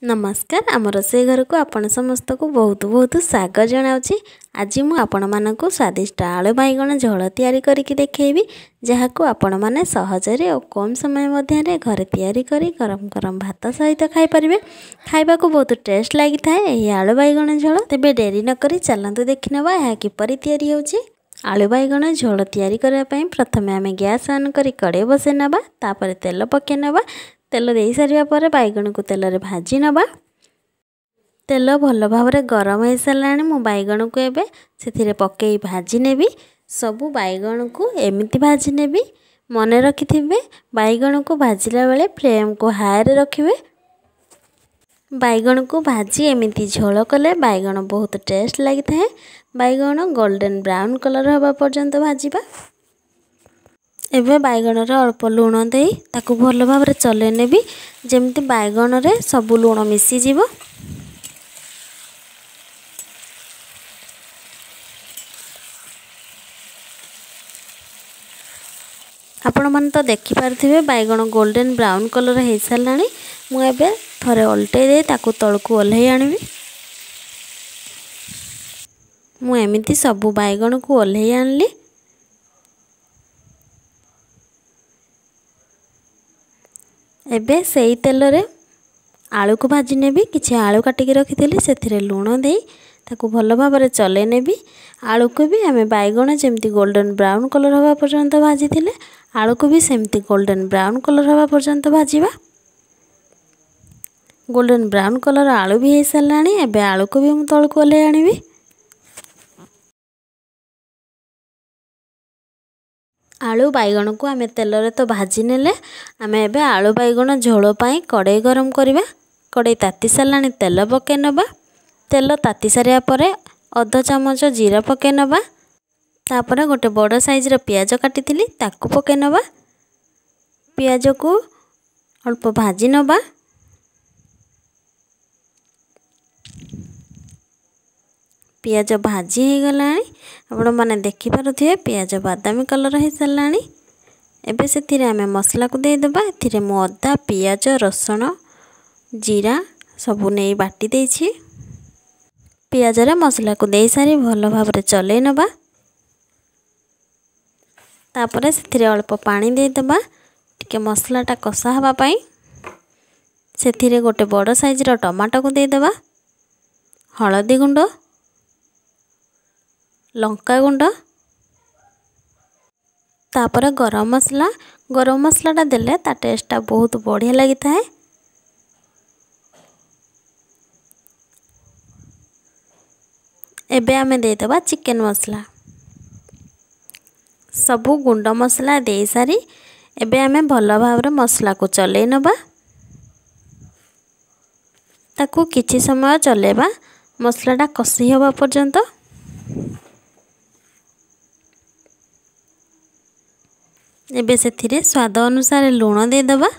ନମସ୍କାର, ଆମ ରୋଷେଇ ଘରକୁ ଆପଣ ସମସ୍ତଙ୍କୁ ବହୁତ ବହୁତ ସ୍ୱାଗତ ଜଣାଉଛି। ଆଜି ମୁଁ ଆପଣମାନଙ୍କୁ ସ୍ୱାଦିଷ୍ଟ ଆଳୁ ବାଇଗଣ ଝୋଳ ତିଆରି କରିକି ଦେଖେଇବି, ଯାହାକୁ ଆପଣମାନେ ସହଜରେ ଓ କମ୍ ସମୟ ମଧ୍ୟରେ ଘରେ ତିଆରି କରି ଗରମ ଗରମ ଭାତ ସହିତ ଖାଇପାରିବେ। ଖାଇବାକୁ ବହୁତ ଟେଷ୍ଟ ଲାଗିଥାଏ ଏହି ଆଳୁ ବାଇଗଣ ଝୋଳ। ତେବେ ଡେରି ନକରି ଚାଲନ୍ତୁ ଦେଖିନେବା ଏହା କିପରି ତିଆରି ହେଉଛି। ଆଳୁ ବାଇଗଣ ଝୋଳ ତିଆରି କରିବା ପାଇଁ ପ୍ରଥମେ ଆମେ ଗ୍ୟାସ୍ ଅନ୍ କରି କଡ଼େଇ ବସାଇ ନେବା, ତାପରେ ତେଲ ପକାଇ ନେବା। ତେଲ ଦେଇସାରିବା ପରେ ବାଇଗଣକୁ ତେଲରେ ଭାଜି ନେବା। ତେଲ ଭଲ ଭାବରେ ଗରମ ହୋଇସାରିଲାଣି, ମୁଁ ବାଇଗଣକୁ ଏବେ ସେଥିରେ ପକାଇ ଭାଜି ନେବି। ସବୁ ବାଇଗଣକୁ ଏମିତି ଭାଜି ନେବି। ମନେ ରଖିଥିବେ, ବାଇଗଣକୁ ଭାଜିଲା ବେଳେ ଫ୍ଲେମ୍କୁ ହାଇରେ ରଖିବେ। ବାଇଗଣକୁ ଭାଜି ଏମିତି ଝୋଳ କଲେ ବାଇଗଣ ବହୁତ ଟେଷ୍ଟ ଲାଗିଥାଏ। ବାଇଗଣ ଗୋଲ୍ଡେନ୍ ବ୍ରାଉନ୍ କଲର୍ ହେବା ପର୍ଯ୍ୟନ୍ତ ଭାଜିବା। ଏବେ ବାଇଗଣରେ ଅଳ୍ପ ଲୁଣ ଦେଇ ତାକୁ ଭଲ ଭାବରେ ଚଲେଇ ନେବି, ଯେମିତି ବାଇଗଣରେ ସବୁ ଲୁଣ ମିଶିଯିବ। ଆପଣମାନେ ତ ଦେଖିପାରୁଥିବେ ବାଇଗଣ ଗୋଲ୍ଡେନ୍ ବ୍ରାଉନ୍ କଲର୍ ହେଇସାରିଲାଣି। ମୁଁ ଏବେ ଥରେ ଓଲଟେଇ ଦେଇ ତାକୁ ତଳକୁ ଓହ୍ଲେଇ ଆଣିବି। ମୁଁ ଏମିତି ସବୁ ବାଇଗଣକୁ ଓହ୍ଲେଇ ଆଣିଲି। ଏବେ ସେଇ ତେଲରେ ଆଳୁକୁ ଭାଜି ନେବି। କିଛି ଆଳୁ କାଟିକି ରଖିଥିଲି, ସେଥିରେ ଲୁଣ ଦେଇ ତାକୁ ଭଲ ଭାବରେ ଚଲେଇ ନେବି। ଆଳୁକୁ ବି ଆମେ ବାଇଗଣ ଯେମିତି ଗୋଲ୍ଡେନ୍ ବ୍ରାଉନ୍ କଲର୍ ହେବା ପର୍ଯ୍ୟନ୍ତ ଭାଜିଥିଲେ, ଆଳୁକୁ ବି ସେମିତି ଗୋଲ୍ଡେନ୍ ବ୍ରାଉନ୍ କଲର୍ ହେବା ପର୍ଯ୍ୟନ୍ତ ଭାଜିବା। ଗୋଲ୍ଡେନ୍ ବ୍ରାଉନ୍ କଲର୍ ଆଳୁ ବି ହେଇସାରିଲାଣି। ଏବେ ଆଳୁକୁ ବି ମୁଁ ତଳକୁ ଓହ୍ଲେଇ ଆଣିବି। ଆଳୁ ବାଇଗଣକୁ ଆମେ ତେଲରେ ତ ଭାଜି ନେଲେ। ଆମେ ଏବେ ଆଳୁ ବାଇଗଣ ଝୋଳ ପାଇଁ କଡ଼େଇ ଗରମ କରିବା। କଡ଼େଇ ତାତି ସାରିଲାଣି, ତେଲ ପକାଇ ନେବା। ତେଲ ତାତି ସାରିବା ପରେ ଅଧ ଚାମଚ ଜିରା ପକାଇ ନେବା। ତାପରେ ଗୋଟେ ବଡ଼ ସାଇଜ୍ର ପିଆଜ କାଟିଥିଲି, ତାକୁ ପକାଇ ନେବା। ପିଆଜକୁ ଅଳ୍ପ ଭାଜି ନେବା। ପିଆଜ ଭାଜି ହେଇଗଲାଣି, ଆପଣମାନେ ଦେଖିପାରୁଥିବେ ପିଆଜ ବାଦାମୀ କଲର୍ ହେଇସାରିଲାଣି। ଏବେ ସେଥିରେ ଆମେ ମସଲାକୁ ଦେଇଦେବା। ଏଥିରେ ମୁଁ ଅଦା, ପିଆଜ, ରସୁଣ, ଜିରା ସବୁ ନେଇ ବାଟି ଦେଇଛି। ପିଆଜରେ ମସଲାକୁ ଦେଇସାରି ଭଲ ଭାବରେ ଚଲେଇ ନେବା। ତାପରେ ସେଥିରେ ଅଳ୍ପ ପାଣି ଦେଇଦେବା, ଟିକେ ମସଲାଟା କଷା ହେବା ପାଇଁ। ସେଥିରେ ଗୋଟେ ବଡ଼ ସାଇଜ୍ର ଟମାଟୋକୁ ଦେଇଦେବା। ହଳଦୀ ଗୁଣ୍ଡ, ଲଙ୍କା ଗୁଣ୍ଡ, ତାପରେ ଗରମ ମସଲା। ଗରମ ମସଲାଟା ଦେଲେ ତା ଟେଷ୍ଟଟା ବହୁତ ବଢ଼ିଆ ଲାଗିଥାଏ। ଏବେ ଆମେ ଦେଇଦେବା ଚିକେନ୍ ମସଲା। ସବୁ ଗୁଣ୍ଡ ମସଲା ଦେଇସାରି ଏବେ ଆମେ ଭଲ ଭାବରେ ମସଲାକୁ ଚଲେଇ ନେବା। ତାକୁ କିଛି ସମୟ ଚଲେଇବା, ମସଲାଟା କଷି ହେବା ପର୍ଯ୍ୟନ୍ତ। ଏବେ ସେଥିରେ ସ୍ୱାଦ ଅନୁସାରେ ଲୁଣ ଦେଇଦେବା।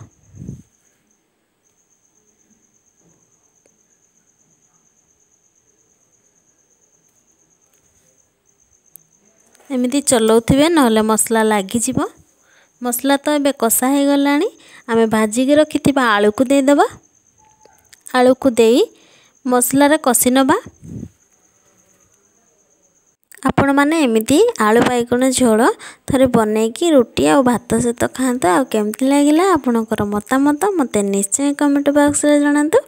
ଏମିତି ଚଲାଉଥିବେ, ନହେଲେ ମସଲା ଲାଗିଯିବ। ମସଲା ତ ଏବେ କଷା ହେଇଗଲାଣି। ଆମେ ଭାଜିକି ରଖିଥିବା ଆଳୁକୁ ଦେଇଦେବା। ଆଳୁକୁ ଦେଇ ମସଲାରେ କଷି ନେବା। ଆପଣମାନେ ଏମିତି ଆଳୁ ବାଇଗଣ ଝୋଳ ଥରେ ବନେଇକି ରୁଟି ଆଉ ଭାତ ସହିତ ଖାଆନ୍ତୁ। ଆଉ କେମିତି ଲାଗିଲା ଆପଣଙ୍କର ମତାମତ ମୋତେ ନିଶ୍ଚୟ କମେଣ୍ଟ ବକ୍ସରେ ଜଣାନ୍ତୁ।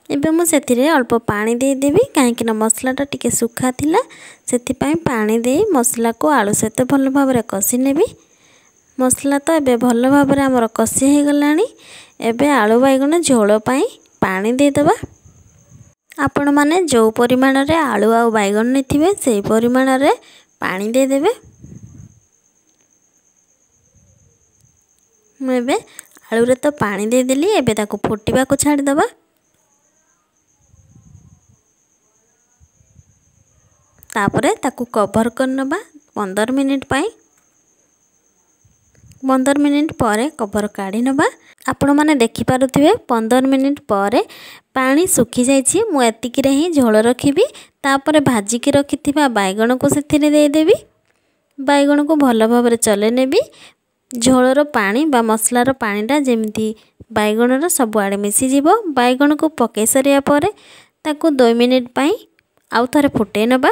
ଏବେ ମୁଁ ସେଥିରେ ଅଳ୍ପ ପାଣି ଦେଇଦେବି, କାହିଁକିନା ମସଲାଟା ଟିକେ ଶୁଖା ଥିଲା। ସେଥିପାଇଁ ପାଣି ଦେଇ ମସଲାକୁ ଆଳୁ ସହିତ ଭଲ ଭାବରେ କଷି ନେବି। ମସଲା ତ ଏବେ ଭଲ ଭାବରେ ଆମର କଷି ହେଇଗଲାଣି। ଏବେ ଆଳୁ ବାଇଗଣ ଝୋଳ ପାଇଁ ପାଣି ଦେଇଦେବା। ଆପଣମାନେ ଯେଉଁ ପରିମାଣରେ ଆଳୁ ଆଉ ବାଇଗଣ ନେଇଥିବେ, ସେଇ ପରିମାଣରେ ପାଣି ଦେଇଦେବେ। ମୁଁ ଏବେ ଆଳୁରେ ତ ପାଣି ଦେଇଦେଲି। ଏବେ ତାକୁ ଫୁଟିବାକୁ ଛାଡ଼ିଦେବା। ତାପରେ ତାକୁ କଭର୍ କରିନେବା 15 ମିନିଟ୍ ପାଇଁ। 15 ମିନିଟ୍ ପରେ କଭର୍ କାଢ଼ି ନେବା। ଆପଣମାନେ ଦେଖିପାରୁଥିବେ 15 ମିନିଟ୍ ପରେ ପାଣି ଶୁଖିଯାଇଛି। ମୁଁ ଏତିକିରେ ହିଁ ଝୋଳ ରଖିବି। ତାପରେ ଭାଜିକି ରଖିଥିବା ବାଇଗଣକୁ ସେଥିରେ ଦେଇଦେବି। ବାଇଗଣକୁ ଭଲ ଭାବରେ ଚଲେଇ ନେବି। ଝୋଳର ପାଣି ବା ମସଲାର ପାଣିଟା ଯେମିତି ବାଇଗଣର ସବୁଆଡ଼େ ମିଶିଯିବ। ବାଇଗଣକୁ ପକାଇ ସାରିବା ପରେ ତାକୁ 2 ମିନିଟ୍ ପାଇଁ ଆଉ ଥରେ ଫୁଟେଇ ନେବା।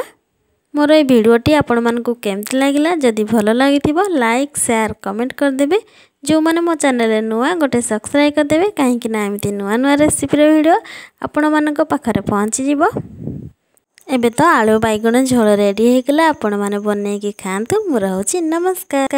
ମୋର ଏଇ ଭିଡ଼ିଓଟି ଆପଣମାନଙ୍କୁ କେମିତି ଲାଗିଲା? ଯଦି ଭଲ ଲାଗିଥିବ, ଲାଇକ୍, ସେୟାର, କମେଣ୍ଟ କରିଦେବେ। ଯେଉଁମାନେ ମୋ ଚ୍ୟାନେଲରେ ନୂଆ, ଗୋଟେ ସବସ୍କ୍ରାଇବ୍ କରିଦେବେ, କାହିଁକି ନା ଏମିତି ନୂଆ ନୂଆ ରେସିପିର ଭିଡ଼ିଓ ଆପଣମାନଙ୍କ ପାଖରେ ପହଞ୍ଚିଯିବ। ଏବେ ତ ଆଳୁ ବାଇଗଣ ଝୋଳ ରେଡ଼ି ହେଇଗଲା। ଆପଣମାନେ ବନେଇକି ଖାଆନ୍ତୁ। ମୁଁ ରହୁଛି, ନମସ୍କାର।